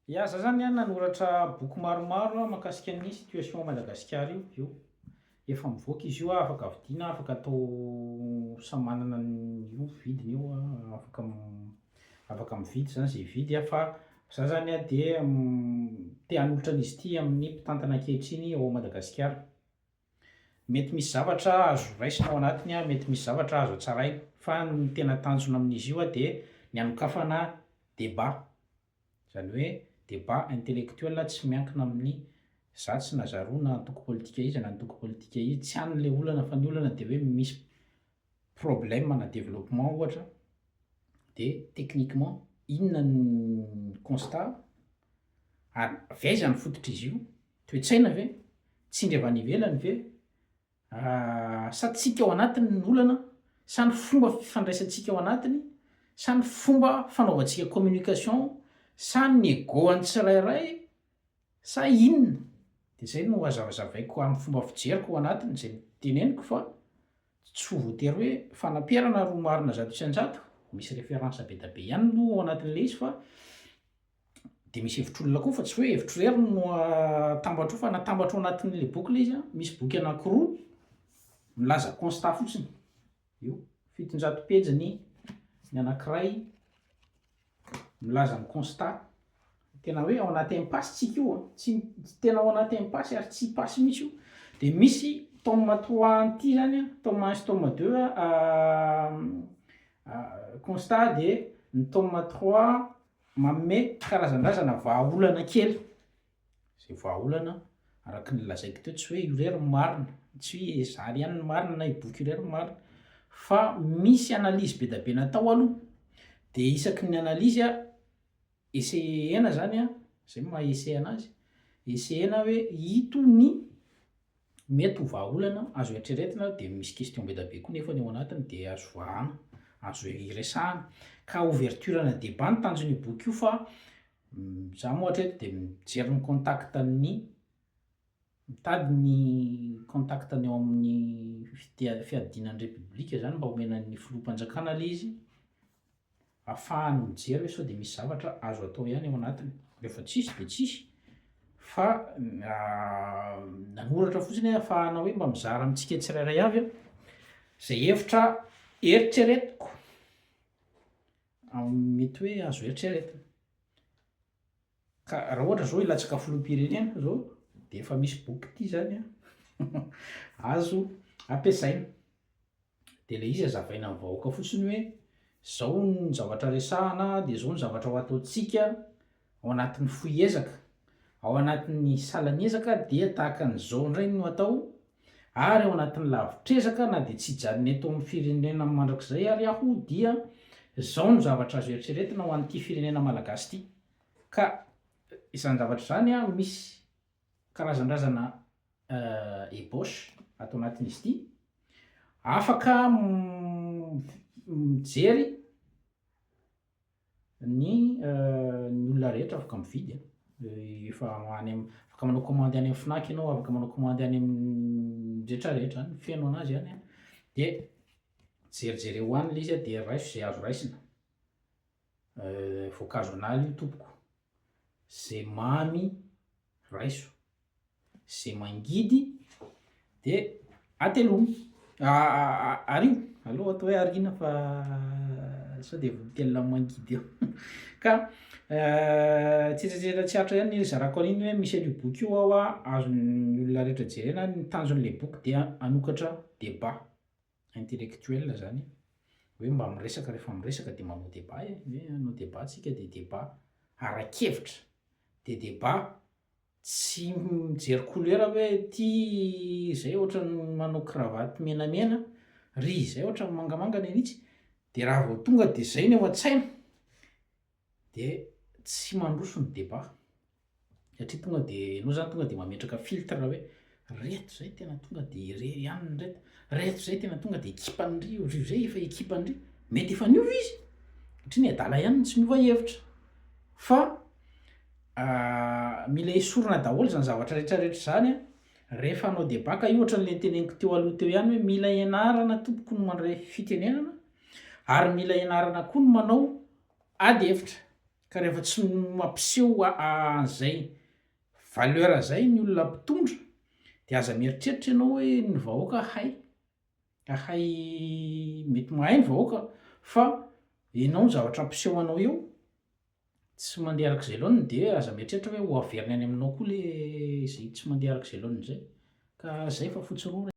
Ya, za zany an nanoratra boky maromaro mahakasika ny situation ao Madagasikara io, io. Efa mivoaka izy io an, afaka vidiana, afaka atao samy manana ny io vidiny io an, afaka afaka mividy zany ze hividy an, fa za zany an dia te hanolotra an'izy ity amin'ny mpitantana ankehitriny ao Madagasikara. Mety misy zavatra azo raisina ao anatiny an, mety misy zavatra azo hatsaraina, fa ny tena tanjona amin'izy io an dia ny hanokafana débat. Izany hoe débat intellectuel tsy miankina amin'ny zatsy na zaroa na antoko politika iza na antoko politika iza, tsy any ilay olana fa ny olana dia hoe misy problème na développement ohatra dia techniquement inona ny constat ary avy aiza ny fototr'izy io, toe-tsaina ve? Tsindry avy any ivelany ve? Sa tsika ao anatiny ny olana sa ny fomba fifandraisantsika ao anatiny sa ny fomba fanaovantsika communication sa ny ego an'ny tsirairay sa inona? De zay no hazavazavaiko amin'ny fomba fijeriko ao anatiny zay teneniko fa tsy ho voatery hoe fanaperana ary ho marina 100%, misy référence be da be ihany aloha ao anatin'le izy fa De misy hevitr'olona koa fa tsy hoe hevitro irery no atambatro fa natambatro ao anatin'le boky le izy an, misy boky anakiroa milaza constat fotsiny, io 700 pejy ny ny anakiray milaza ny constat, tena hoe ao anaty impasse tsika io an, tsy tena ao anaty impasse ary tsy hipasse mihitsy io, de misy tome trois an'ity zany an, tome un sy tome deux an, constat de ny tome trois Manome karazandrazana vahaolana kely, izay vahaolana araka ny lazaiko teo tsy hoe io irery no marina, tsy hoe izaho ihany no marina na io boky io irery no marina fa misy analyse be dia be natao aloha de isaky ny analyse essayer-na zany an, zay no maha essai anazy, essayer-na hoe ito ny Mety ho vahaolana azo eritreretina dia misy question be da be koa nefany ao anatiny dia azo vahana, azo iresahana. Ka ouverture-na débat ny tanjon'io boky io fa za moa hatreto dia mijery ny contact ny, mitady ny contact ny ao amin'ny fiadiana ny repoblika zany mba omena ny filoham-panjakana le izy. Afahany mijery hoe sao dia misy zavatra azo atao ihany ao anatiny. Rehefa tsisy dia tsisy fa nanoratra fotsiny aho ahafahana hoe mba mizara amintsika tsirairay avy an, izay hevitra eritreretiko mety hoe azo eritreretina. Ka raha ohatra zao hilatsaka filoham-pirenena zao de efa misy boky ity zany an azo ampiasaina. De le izy azavaina amin'ny vahoaka fotsiny hoe zao ny zavatra resahana de zao ny zavatra ho ataontsika ao anatin'ny fohy ezaka, ao anatin'ny salan'ezaka dia tahaka an'izao indray no atao ary ao anatin'ny lavitr'ezaka na dia tsy hijanona eto amin'ny firenena mandrakizay ary aho dia zao no zavatra azo eritreretina ho an'ity firenena malagasy ity. Ka izany zavatra izany an, misy karazandrazana ébauche ato anatin'izy ity, afaka mijery ny ny olona rehetra afaka mividy an, efa any am- afaka manao commande any amin'ny Fnac ianao, afaka manao commande any amin'ny rehetra rehetra any, feno anazy any an, de jerijereo any le izy an, de raiso zay azo raisina. Voankazo an'ala io tompoko, ze mamy raiso, ze mangidy de atelomy, ario, aleo atao hoe ariana fa sao de voatelina amin'ny mangidy eo ka tsetsatsetra tsy aritra ihany ny hizarako an'iny hoe misy an'io boky io ao an, azon'ny olona rehetra jerena, ny tanjon'le boky dia hanokatra débat. intellectuel zany hoe mba miresaka rehefa miresaka de manao débat e, hoe hanao débat tsika de débat ara-kevitra, de débat tsy mijery couleur hoe ty zay ohatran'ny manao cravate menamena, ry zay ohatran'ny mangamanga ny an'itsy, de raha vao tonga de zay ny ao an-tsaina de tsy mandroso ny débat. Satria tonga de enao zany tonga de mametraka filtre hoe reto zay tena tonga de irery ihany reto, reto zay tena tonga de ekipan'ndry, ry zay efa ekipan'ndry, mety efa niova izy satria ny adala ihany no tsy miova hevitra fa mila esorina daholo zany zavatra retraretra zany an, rehefa hanao débat ka io ohatran'le noteneniko teo aloha teo ihany hoe mila ianarana tompoko ny mandray fitenenana ary mila ianarana koa ny manao ady hevitra. Ka rehefa tsy mampiseho an'izay valeur zay ny olona mpitondra de aza mieritreritra ianao hoe ny vahoaka hay, hahay, mety mahay ny vahoaka fa ianao ny zavatra ampiseho anao eo tsy mandeha arak'izay laoniny de aza mieritreritra hoe ho averiny any aminao koa le zay tsy mandeha arak'izay laoniny zay. Ka zay fa fotsy rora.